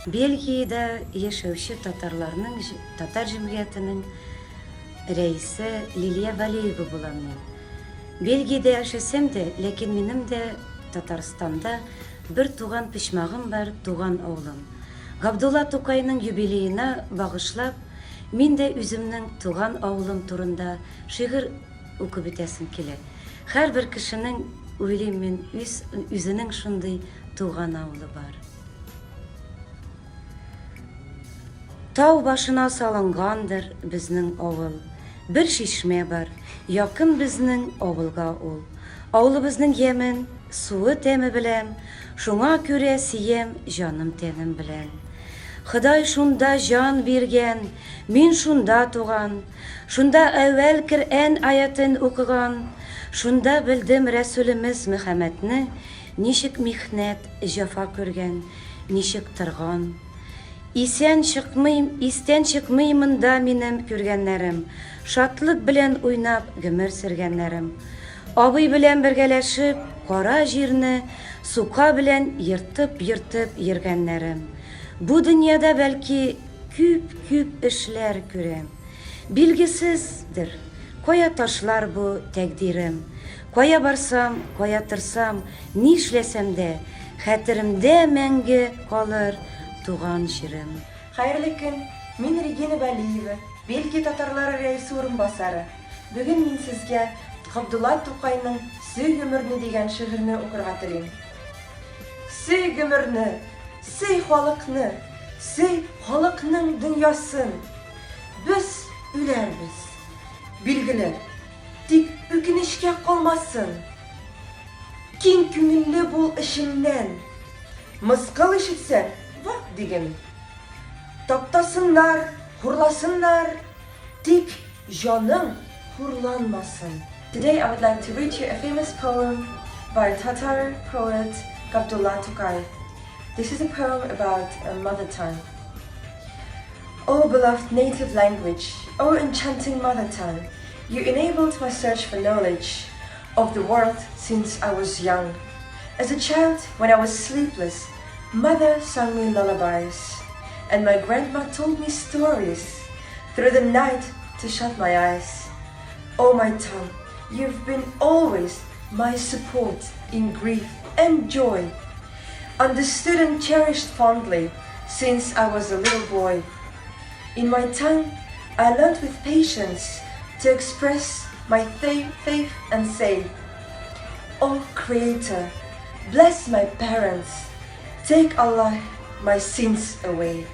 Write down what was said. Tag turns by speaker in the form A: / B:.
A: Бельгиядә яшәүче татарларның татар җәмгыятенең рәисе Лилия Валеева булам мин. Бельгиядә яшәсәм дә, ләкин минем дә Татарстанда бер туган почмагым бар, туган авылым. Габдулла Тукайның юбилеена багышлап, мин дә үземнең туган авылым турында шигырь укып үтәсем килә. Һәрбер кешенең, уйлыйм мин, үз үзенең шундый туган авылы бар. Тау башына салынгандыр безнең авыл. Бер чишмә бар, якын безнең авылга ул. Авылыбызның ямен, суы тәме беләм, Шуңа күрә сөям җаным-тәнем белән. Ходай шунда җан биргән, мин шунда туган, Шунда әүвәл Коръән аятен укыган, Шунда белдем Рәсүлемез Мөхәммәдне Ничек михнәт, җәфа күргән, ничек торган. Исән чыкмыйм, истән чыкмый монда минем күргәннәрем, Шатлык белән уйнап гомер сөргәннәрем. Абый белән бергәләшеп, кара җирне сука белән ертып-ертып йөргәннәрем. Бу дөньяда бәлки күп-күп эшләр күрәм. Билгесездер, кая ташлар бу тәкъдирем. Кая барсам, кая торсам, нишләсәм дә, хәтеремдә мәңге калыр туган җирем.
B: Хәерле көн! Мин Регина Вәлиева, Бельгия татарлары рәисе урынбасары. Бүген мин сезгә Габдулла Тукайның Сөй гомерне дигән шигырьне укырга телим. Сөй гомерне, сөй халыкны, сөй халыкның дөньясын. Без үләрбез, билгеле, тик үкенечкә калмасын. Киң күңелле бул эчеңнән. Мыскыл ишетсәң, вак диген. Таптасыннар, хурласыннар, тик җаның хурланмасын. Today I would like to read you a famous poem by Tatar poet Gabdulla Tukay. This is a poem about a mother tongue. O beloved native language, O enchanting mother tongue, you enabled my search for knowledge of the world since I was young. As a child, when I was sleepless, mother sang me lullabies, and my grandma told me stories through the night to shut my eyes. Oh, my tongue, you've been always my support in grief and joy, understood and cherished fondly since I was a little boy. In my tongue, I learned with patience to express my faith and say, O Creator, bless my parents, take Allah my sins away.